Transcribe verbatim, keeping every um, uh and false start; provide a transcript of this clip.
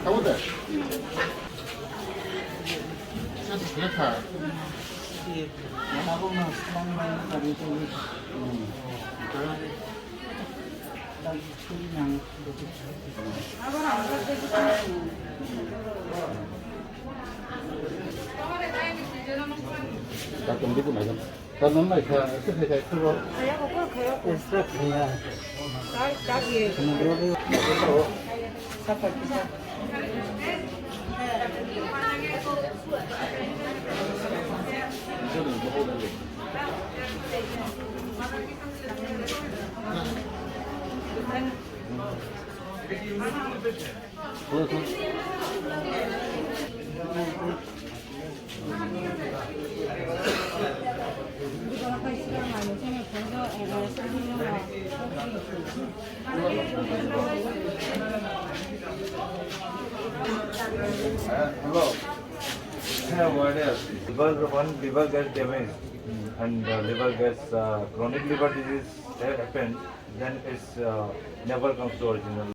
Abo de. Katung di kunai kan. Katung nai kha, se khai khai khro. Extra khaya. Uh, hello. Liver, one liver gets damaged and uh, liver gets uh, chronic liver disease happens, then it's uh, never comes to original.